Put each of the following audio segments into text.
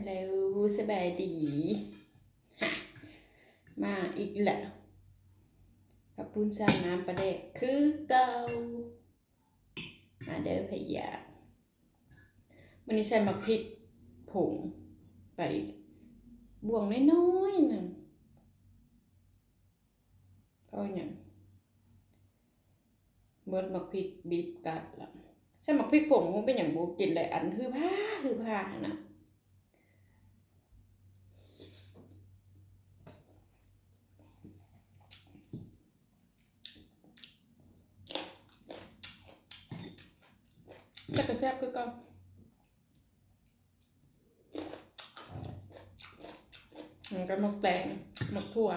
ແລ້ວ ສະບາຍດີ ຮະ ມາອີກແລ້ວ ເຂົ້າປຸ້ນຊານ້ຳປາແດກຄືເກົ່າ. ມາເດີໃຜຢາກ. ມື້ນີ້ໃສ່ໝາກພິກຜົງໄປບ່ວງນ້ອຍໆໜຶ່ງ. ເອົາຫຍັງ ເໝິດໝາກພິກດິບກັດລະ. ໃສ່ໝາກພິກຜົງ ມັນເປັນຫຍັງບໍ່ກິນໄດ້ ອັນຮືບຫາ ຮືບຫາຫັ້ນນະ. ແຕ່ກໍແຊບຄືເກົ່າ. ມັນກໍໝາກແຕງ ໝາກຖົ່ວ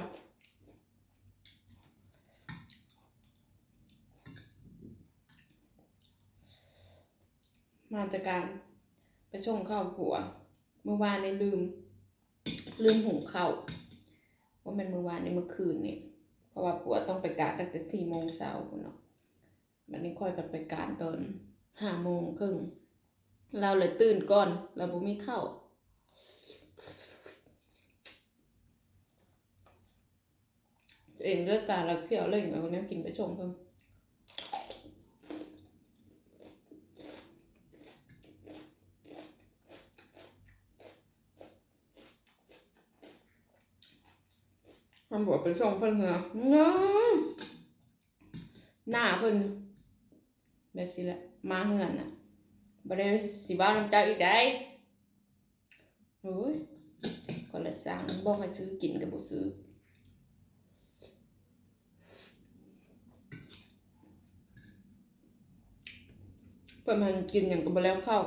ມາແຕ່ການໄປສົ່ງເຂົ້າຜົວ. ມື້ວານນີ້ລືມ ລືມຫຸງເຂົ້າ ບໍ່ແມ່ນມື້ວານນີ້ ມື້ຄືນນີ້ ເພາະວ່າຜົວຕ້ອງໄປການຕັ້ງແຕ່ສີ່ໂມງເຊົ້າພຸ້ນເນາະ. ບັດນີ້ຂ້ອຍກໍໄປການຕອນຫ້າໂມງເຄິ່ງ ລາວເລີຍຕື່ນກ່ອນ ລາວບໍ່ມີເຂົ້າ. ຕົວເອງເລີກການແລ້ວ ຂ້ຽວເລັ່ງເອົາແນວກິນໄປສົ່ງເພິ່ນ. ມັນບອກໄປສົ່ງເພິ່ນນະ ໜ້າເພິ່ນແບບຊີ້ແຫຼະ ມາເຮືອນນະ ບໍ່ໄດ້ຊິເວົ້ານຳເຈົ້າອີກໃດ. ໂອ້ຍ ຄົນລະຊ່າງ ບອກໃຫ້ຊື້ກິນກໍບໍ່ຊື້. ເພິ່ນມັນກິນຫຍັງກໍບໍ່ແລ້ວເຂົ້າ.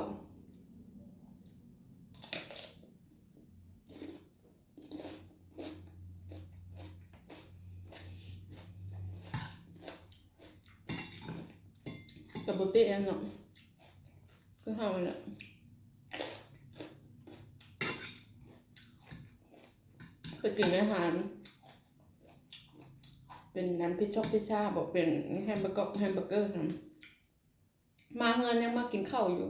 ກໍບໍ່ຕິຫຍັງເນາະ ຄືເຮົາຫັ້ນແຫຼະ ໄປກິນອາຫານ ເປັນອັນພິຊອກພິຊາບໍ ເປັນແຮມເບີກອກ ແຮມເບີເກີຫັ້ນ ມາເຮືອນຍັງມາກິນເຂົ້າຢູ່.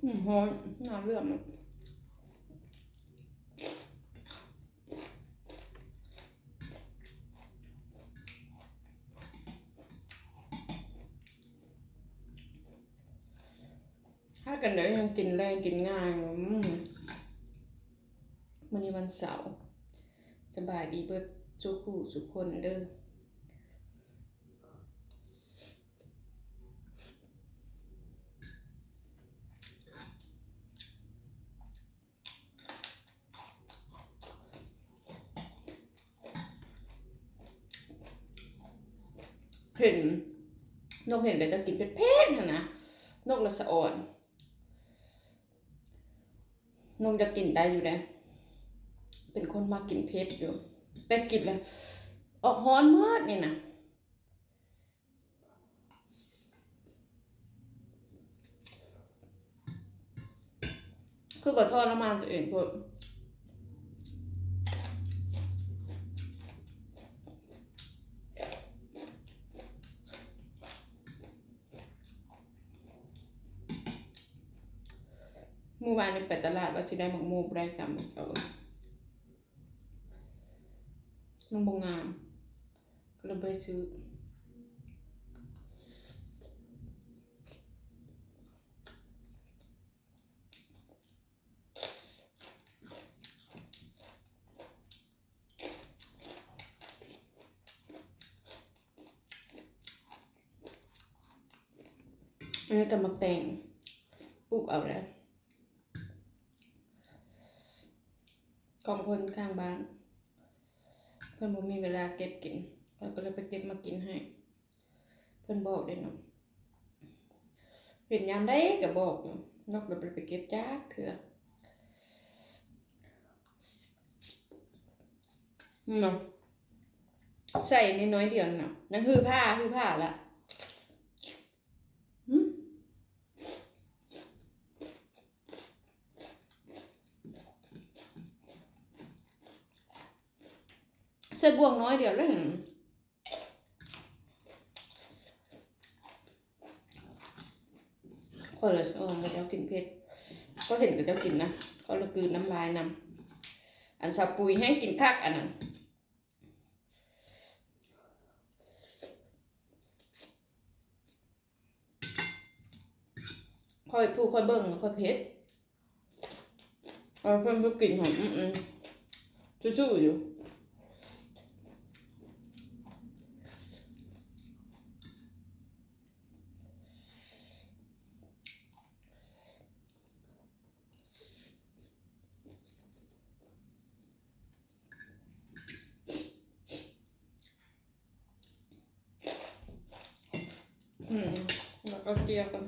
ອືມ ຮ້ອນ ໜ້າເຫຼື້ອມ. ຫາກັນໄດ້ ຍັງກິນແລງກິນງ່າຍ. ອືມ ມື້ນີ້ວັນເສົາ. ສະບາຍດີເບິດສູ່ຄູ່ສູ່ຄົນເດີ. ເຫັນ ນົກເຫັນແຕ່ເຈົ້າກິນເຜັດໆຫັ້ນນະ ນົກລະສະອອນ. ນົກຢາກກິນໄດ້ຢູ່ເດ້ ເປັນຄົນມັກກິນເຜັດຢູ່ ແຕ່ກິນແລ້ວອອກຮ້ອນເໝິດນີ້ນະ. ຄືວ່າທໍລະມານຕົວເອງໂພດ. ມື້ວານນີ້ໄປຕະຫຼາດວ່າຊິໄດ້ໝາກໂມ ບໍ່ໄດ້ຊ້ຳ ມັນບໍ່ງາມ ກໍເລີຍບໍ່ໄດ້ຊື້. ອັນນີ້ກໍໝາກແຕງ ປູກເອົາແລ້ວ ຂອງເພິ່ນຂ້າງບ້ານ ເພິ່ນບໍ່ມີເວລາເກັບກິນ ຂ້ອຍກໍເລີຍໄປເກັບມາກິນໃຫ້. ເພິ່ນບອກເດ້ເນາະ ເຫັນຍາມໃດກໍບອກຢູ່ ນົກລະບໍ່ໄດ້ໄປເກັບຈັກເທື່ອເນາະ. ໃສ່ນ້ອຍໆດຽວນະ ຍັງຮືພາ ຮືພາລະ. ຫືມ ໃສ່ບ່ວງນ້ອຍດຽວເລີຍ. ຂ້ອຍລະສະອອນເຂົາເຈົ້າກິນເຜັດ ຂ້ອຍເຫັນເຂົາເຈົ້າກິນນະ ຂ້ອຍລະກືນນ້ຳລາຍນຳ. ອັນສາວປຸຍແຮ່ງກິນຄັກອັນນັ້ນ. ຂ້ອຍ ຜູ້ຂ້ອຍເບິ່ງ ຂ້ອຍເຜັດ ເອີ ເພິ່ນບໍ່ກິນຫອມ ອືມໆ ຊື່ໆຢູ່. ອືມ ແລ້ວກໍເກັ່ຍກັນ.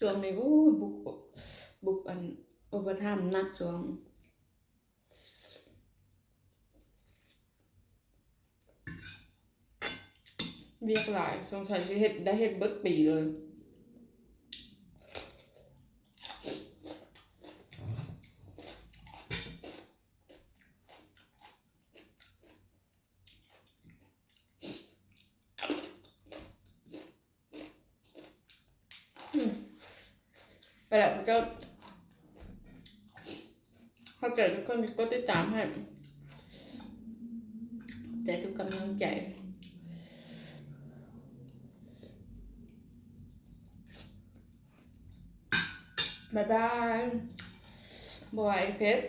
ຊ່ວງນີ້ ໂອ້ຍ ບຸກ ບຸກອັນອຸປະຖຳໜັກຊ່ວງ ວຽກຫຼາຍ ສົງໄສຊິເຮັດ ໄດ້ເຮັດເບິດປີເລີຍ. ອືມ ໄປແລ້ວ ເຂົາເຈົ້າ ຂອບໃຈທຸກຄົນທີ່ກົດຕິດຕາມໃຫ້ ໃຈທຸກກຳລັງໃຈ. ບາຍບາຍ ບໍ່ໄຫວ ເຜັດ.